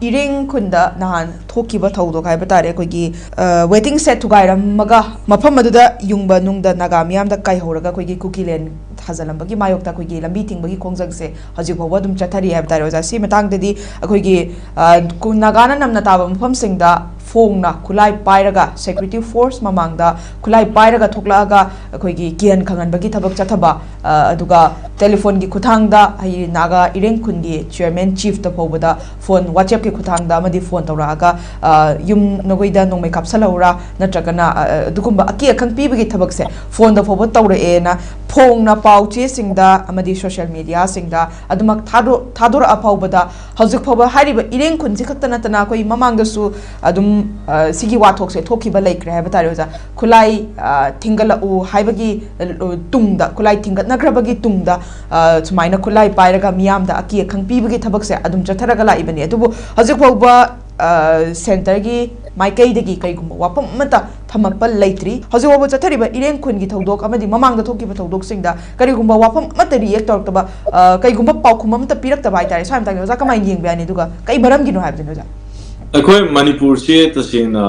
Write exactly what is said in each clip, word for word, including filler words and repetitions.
ꯏꯔꯦꯡ ꯈꯨꯟꯗ ꯅꯍꯥꯟ ꯊꯣꯛꯈꯤꯕ ꯊꯧꯗꯣꯛ ꯍꯥꯏꯕ ꯇꯥꯔꯦ, ꯑꯩꯈꯣꯏꯒꯤ ꯋꯦꯇꯤꯡ ꯁꯦꯠ ꯊꯨꯒꯥꯏꯔꯝꯃꯒ ꯃꯐꯝ ꯑꯗꯨꯗ ꯌꯨꯡꯕ ꯅꯨꯡꯗ ꯅꯥꯒꯥ ꯃꯤꯌꯥꯝꯗ ꯀꯥꯏꯍꯧꯔꯒ ꯑꯩꯈꯣꯏꯒꯤ ꯀꯨꯀꯤꯂꯦꯟ ꯊꯥꯖꯤꯜꯂꯝꯕꯒꯤ ꯃꯥꯌꯣꯛꯇ ꯑꯩꯈꯣꯏꯒꯤ ꯂꯝꯕꯤ ꯊꯤꯡꯕꯒꯤ ꯈꯣꯡꯖꯪꯁꯦ ꯍꯧꯖꯤꯛ ꯐꯥꯎꯕ ꯑꯗꯨꯝ ꯆꯠꯊꯔꯤ ꯍꯥꯏꯕ ꯇꯥꯔꯦ ꯑꯣꯖꯥ꯫ ꯁꯤ ꯃꯇꯥꯡꯗꯗꯤ ꯑꯩꯈꯣꯏꯒꯤ ꯅꯥꯒꯥꯅ ꯅꯝꯅ ꯇꯥꯕ ꯃꯐꯝꯁꯤꯡꯗ ꯐꯣꯡꯅ ꯈꯨꯠꯂꯥꯏ ꯄꯥꯏꯔꯒ ꯁꯦꯀ꯭ꯌꯨꯔꯤꯇꯤ ꯐꯣꯔꯁ ꯃꯃꯥꯡꯗ ꯈꯨꯠꯂꯥꯏ ꯄꯥꯏꯔꯒ ꯊꯣꯛꯂꯛꯑꯒ ꯑꯩꯈꯣꯏꯒꯤ ꯀꯤꯍꯟ ꯈꯪꯍꯟꯕꯒꯤ ꯊꯕꯛ ꯆꯠꯊꯕ, ꯑꯗꯨꯒ ꯇꯦꯂꯤꯐꯣꯟꯒꯤ ꯈꯨꯠꯊꯥꯡꯗ ꯍꯥꯏꯗꯤ ꯅꯥꯒꯥ ꯏꯔꯦꯡ ꯈꯨꯟꯒꯤ ꯆꯤꯌꯔꯃꯦꯟ ꯆꯤꯐꯇ ꯐꯥꯎꯕꯗ ꯐꯣꯟ, ꯋꯥꯆꯦꯞꯀꯤ ꯈꯨꯠꯊꯥꯡꯗ ꯑꯃꯗꯤ ꯐꯣꯟ ꯇꯧꯔꯛꯑꯒ ꯌꯨꯝ ꯅꯈꯣꯏꯗ ꯅꯣꯡꯃꯩ ꯀꯥꯞꯁꯜꯍꯧꯔꯥ ꯅꯠꯇ꯭ꯔꯒꯅ ꯑꯗꯨꯒꯨꯝꯕ ꯑꯀꯤ ꯑꯈꯪ ꯄꯤꯕꯒꯤ ꯊꯕꯛꯁꯦ ꯐꯣꯟꯗ ꯐꯥꯎꯕ ꯇꯧꯔꯛꯑꯦꯅ ꯐꯣꯡꯅ ꯄꯥꯎ ꯆꯦꯁꯤꯡꯗ ꯑꯃꯗꯤ ꯁꯣꯁꯤꯌꯦꯜ ꯃꯦꯗꯤꯌꯥꯁꯤꯡꯗ ꯑꯗꯨꯃꯛ ꯊꯥꯗꯣꯔꯛꯑ ꯐꯥꯎꯕꯗ ꯍꯧꯖꯤꯛ ꯐꯥꯎꯕ ꯍꯥꯏꯔꯤꯕ ꯏꯔꯦꯡ ꯈꯨꯟꯁꯤ ꯈꯛꯇ ꯅꯠꯇꯅ ꯑꯩꯈꯣꯏ ꯃꯃꯥꯡꯗꯁꯨ ꯑꯗꯨꯝ ꯁꯤꯒꯤ ꯋꯥꯊꯣꯛꯁꯦ ꯊꯣꯛꯈꯤꯕ ꯂꯩꯈ꯭ꯔꯦ ꯍꯥꯏꯕ ꯇꯥꯔꯦ ꯑꯣꯖꯥ꯫ ꯈꯨꯠꯂꯥꯏ ꯊꯤꯡꯒꯠꯂꯛꯎ ꯍꯥꯏꯕꯒꯤ ꯇꯨꯡꯗ, ꯈꯨꯠꯂꯥꯏ ꯊꯤꯡꯒꯠꯅꯈ꯭ꯔꯕꯒꯤ ꯇꯨꯡꯗ ꯁꯨꯃꯥꯏꯅ ꯈꯨꯠꯂꯥꯏ ꯄꯥꯏꯔꯒ ꯃꯤꯌꯥꯝꯗ ꯑꯀꯤ ꯑꯈꯪ ꯄꯤꯕꯒꯤ ꯊꯕꯛꯁꯦ ꯑꯗꯨꯝ ꯆꯠꯊꯔꯒ ꯂꯥꯛꯏꯕꯅꯤ꯫ ꯑꯗꯨꯕꯨ ꯍꯧꯖꯤꯛ ꯐꯥꯎꯕ ꯁꯦꯟꯇꯔꯒꯤ ꯃꯥꯏꯀꯩꯗꯒꯤ ꯀꯔꯤꯒꯨꯝꯕ ꯋꯥꯐꯝ ꯑꯃꯠꯇ ꯊꯝꯃꯛꯄ ꯂꯩꯇ꯭ꯔꯤ꯫ ꯍꯧꯖꯤꯛ ꯐꯥꯎꯕ ꯆꯠꯊꯔꯤꯕ ꯏꯔꯦꯡ ꯈꯨꯟꯒꯤ ꯊꯧꯗꯣꯛ ꯑꯃꯗꯤ ꯃꯃꯥꯡꯗ ꯊꯣꯛꯈꯤꯕ ꯊꯧꯗꯣꯛꯁꯤꯡꯗ ꯀꯔꯤꯒꯨꯝꯕ ꯋꯥꯐꯝ ꯑꯃꯠꯇ ꯔꯤꯌꯦꯛ ꯇꯧꯔꯛꯇꯕ, ꯀꯔꯤꯒꯨꯝꯕ ꯄꯥꯎꯈꯨꯝ ꯑꯃꯠꯇ ꯄꯤꯔꯛꯇꯕ ꯍꯥꯏꯇꯥꯔꯦ, ꯁ꯭ꯋꯥꯏ ꯃꯇꯥꯡꯗ ꯑꯣꯖꯥ ꯀꯃꯥꯏꯅ ꯌꯦꯡꯕ ꯌꯥꯅꯤ? ꯑꯗꯨꯒ ꯀꯩ ꯃꯔꯝꯒꯤꯅꯣ ꯍꯥꯏꯕꯗꯨꯅꯤ ꯑꯣꯖꯥ꯫ ꯑꯩꯈꯣꯏ ꯃꯅꯤꯄꯨꯔꯁꯦ ꯇꯁꯦꯡꯅ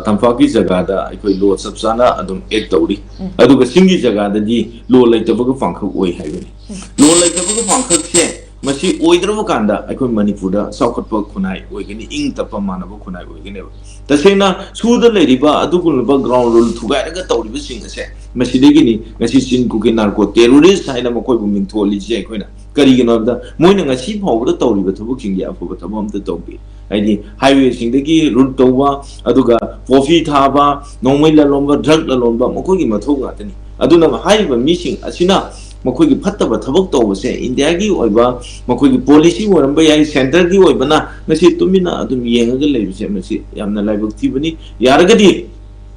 ꯇꯝꯄꯥꯛꯀꯤ ꯖꯒꯥꯗ ꯑꯩꯈꯣꯏ ꯂꯣ ꯆꯞ ꯆꯥꯅ ꯑꯗꯨꯝ ꯑꯦꯛ ꯇꯧꯔꯤ꯫ ꯑꯗꯨꯒ ꯆꯤꯡꯒꯤ ꯖꯒꯥꯗꯗꯤ ꯂꯣ ꯂꯩꯇꯕꯒ ꯄꯥꯡꯈꯛ ꯑꯣꯏ ꯍꯥꯏꯕꯅꯤ꯫ ꯂꯣ ꯂꯩꯇꯕꯒ ꯄꯥꯡꯈꯛꯁꯦ ꯃꯁꯤ ꯑꯣꯏꯗ꯭ꯔꯕ ꯀꯥꯟꯗ ꯑꯩꯈꯣꯏ ꯃꯅꯤꯄꯨꯔꯗ ꯆꯥꯎꯈꯠꯄ ꯈꯨꯟꯅꯥꯏ ꯑꯣꯏꯒꯅꯤ, ꯏꯪ ꯇꯞꯄ ꯃꯥꯟꯅꯕ ꯈꯨꯟꯅꯥꯏ ꯑꯣꯏꯒꯅꯦꯕ꯫ ꯇꯁꯦꯡꯅ ꯁꯨꯗ ꯂꯩꯔꯤꯕ ꯑꯗꯨꯒꯨꯝꯂꯕ ꯒ꯭ꯔꯥꯎꯟ ꯔꯨꯜ ꯊꯨꯒꯥꯏꯔꯒ ꯇꯧꯔꯤꯕꯁꯤꯡ ꯑꯁꯦ ꯃꯁꯤꯗꯒꯤꯅꯤ ꯉꯁꯤ ꯆꯤꯟ ꯀꯨꯀꯤ ꯅꯥꯔꯀꯣ ꯇꯦꯔꯣꯔꯤꯁ ꯍꯥꯏꯅ ꯃꯈꯣꯏꯕꯨ ꯃꯤꯡꯊꯣꯜꯂꯤꯁꯦ꯫ ꯑꯩꯈꯣꯏꯅ ꯀꯔꯤꯒꯤꯅꯣ ꯍꯥꯏꯕꯗ ꯃꯣꯏꯅ ꯉꯁꯤ ꯐꯥꯎꯕꯗ ꯇꯧꯔꯤꯕ ꯊꯕꯛꯁꯤꯡꯗꯤ ꯑꯐꯕ ꯊꯕꯛ ꯑꯝꯇ ꯇꯧꯗꯦ꯫ ꯍꯥꯏꯗꯤ ꯍꯥꯏꯋꯦꯁꯤꯡꯗꯒꯤ ꯔꯨꯠ ꯇꯧꯕ, ꯑꯗꯨꯒ ꯀꯣꯐꯤ ꯊꯥꯕ, ꯅꯣꯡꯃꯩ ꯂꯂꯣꯟꯕ, ꯗ꯭ꯔꯒ ꯂꯂꯣꯟꯕ ꯃꯈꯣꯏꯒꯤ ꯃꯊꯧ ꯉꯥꯛꯇꯅꯤ꯫ ꯑꯗꯨꯅ ꯍꯥꯏꯔꯤꯕ ꯃꯤꯁꯤꯡ ꯑꯁꯤꯅ ꯃꯈꯣꯏꯒꯤ ꯐꯠꯇꯕ ꯊꯕꯛ ꯇꯧꯕꯁꯦ ꯏꯟꯗꯤꯌꯥꯒꯤ ꯑꯣꯏꯕ ꯃꯈꯣꯏꯒꯤ ꯄꯣꯂꯤꯁꯤ ꯑꯣꯏꯔꯝꯕ ꯌꯥꯏ, ꯁꯦꯟꯇꯔꯒꯤ ꯑꯣꯏꯕꯅ ꯃꯁꯤ ꯇꯨꯃꯤꯟꯅ ꯑꯗꯨꯝ ꯌꯦꯡꯉꯒ ꯂꯩꯕꯁꯦ ꯃꯁꯤ ꯌꯥꯝꯅ ꯂꯥꯏꯕꯛ ꯊꯤꯕꯅꯤ꯫ ꯌꯥꯔꯒꯗꯤ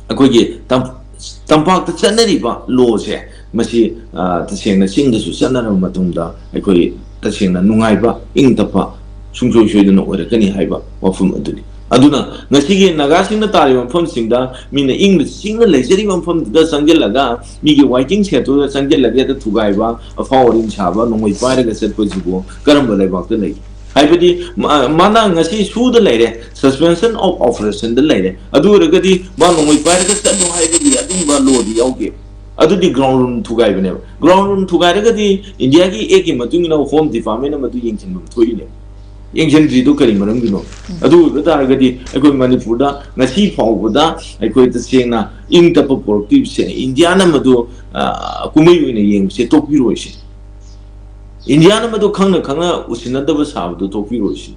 ꯑꯩꯈꯣꯏꯒꯤ ꯇꯝ-, ꯇꯝꯄꯥꯛꯇ ꯆꯠꯅꯔꯤꯕ ꯂꯣꯁꯦ ꯃꯁꯤ ꯇꯁꯦꯡꯅ ꯆꯤꯡꯗꯁꯨ ꯆꯠꯅꯔꯕ ꯃꯇꯨꯡꯗ ꯑꯩꯈꯣꯏ ꯇꯁꯦꯡꯅ ꯅꯨꯡꯉꯥꯏꯕ, ꯏꯪ ꯇꯞꯄ ꯁꯨꯡꯁꯣꯏ ꯁꯣꯏꯗꯅ ꯑꯣꯏꯔꯛꯀꯅꯤ ꯍꯥꯏꯕ ꯋꯥꯐꯝ ꯑꯗꯨꯅꯤ꯫ ꯑꯗꯨꯅ ꯉꯁꯤꯒꯤ ꯅꯥꯒꯥꯁꯤꯡꯅ ꯇꯥꯔꯤꯕ ꯃꯐꯝꯁꯤꯡꯗ ꯃꯤꯅ ꯏꯪꯅ ꯆꯤꯛꯅ ꯂꯩꯖꯔꯤꯕ ꯃꯐꯝꯗꯨꯗ ꯆꯪꯁꯤꯜꯂꯒ ꯃꯤꯒꯤ ꯋꯥꯏꯇꯤꯡ ꯁꯦꯠꯇꯨꯗ ꯆꯪꯁꯤꯜꯂꯒ ꯍꯦꯛꯇ ꯊꯨꯒꯥꯏꯕ, ꯑꯐꯥꯎ ꯑꯔꯤꯡ ꯁꯥꯕ, ꯅꯣꯡꯃꯩ ꯄꯥꯏꯔꯒ ꯆꯠꯄꯁꯤꯕꯨ ꯀꯔꯝꯕ ꯂꯩꯕꯥꯛꯇ ꯂꯩꯒꯦ? ꯍꯥꯏꯕꯗꯤ ꯃꯥ- ꯃꯥꯅ ꯉꯁꯤ ꯁꯨꯗ ꯂꯩꯔꯦ, suspension of operationꯗ ꯂꯩꯔꯦ, ꯑꯗꯨ ꯑꯣꯏꯔꯒꯗꯤ ꯃꯥ ꯅꯣꯡꯃꯩ ꯄꯥꯏꯔꯒ ꯆꯠꯂꯣ ꯍꯥꯏꯕꯒꯤ ꯑꯗꯨꯒꯨꯝꯕ lawꯗꯤ ꯌꯥꯎꯗꯦ꯫ ꯑꯗꯨꯗꯤ ground rule ꯊꯨꯒꯥꯏꯕꯅꯦꯕ꯫ Ground rule ꯊꯨꯒꯥꯏꯔꯒꯗꯤ ꯏꯟꯗꯤꯌꯥꯒꯤ actꯀꯤ ꯃꯇꯨꯡ ꯏꯟꯅ Home Departmentꯅ ꯃꯗꯨ ꯌꯦꯡꯁꯤꯟꯐꯝ ꯊꯣꯛꯏꯅꯦ꯫ ꯌꯦꯡꯁꯤꯟꯗ꯭ꯔꯤꯗꯣ ꯀꯔꯤ ꯃꯔꯝꯒꯤꯅꯣ? ꯑꯗꯨ ꯑꯣꯏꯕ ꯇꯥꯔꯒꯗꯤ ꯑꯩꯈꯣꯏ ꯃꯅꯤꯄꯨꯔꯗ ꯉꯁꯤ ꯐꯥꯎꯕꯗ ꯑꯩꯈꯣꯏ ꯇꯁꯦꯡꯅ ꯏꯪ ꯇꯞꯄ ꯄꯣꯔꯛꯇ꯭ꯔꯤꯕꯁꯦ ꯏꯟꯗꯤꯌꯥꯅ ꯃꯗꯨ ꯑ, ꯀꯨꯝꯍꯩ ꯑꯣꯏꯅ ꯌꯦꯡꯕꯁꯦ ꯇꯣꯛꯄꯤꯔꯣꯏꯁꯦ꯫ ꯏꯟꯗꯤꯌꯥꯅ ꯃꯗꯨ ꯈꯪꯅ ꯈꯪꯅ ꯎꯁꯤꯟꯅꯗꯕ ꯁꯥꯕꯗꯨ ꯇꯣꯛꯄꯤꯔꯣꯏꯁꯤ꯫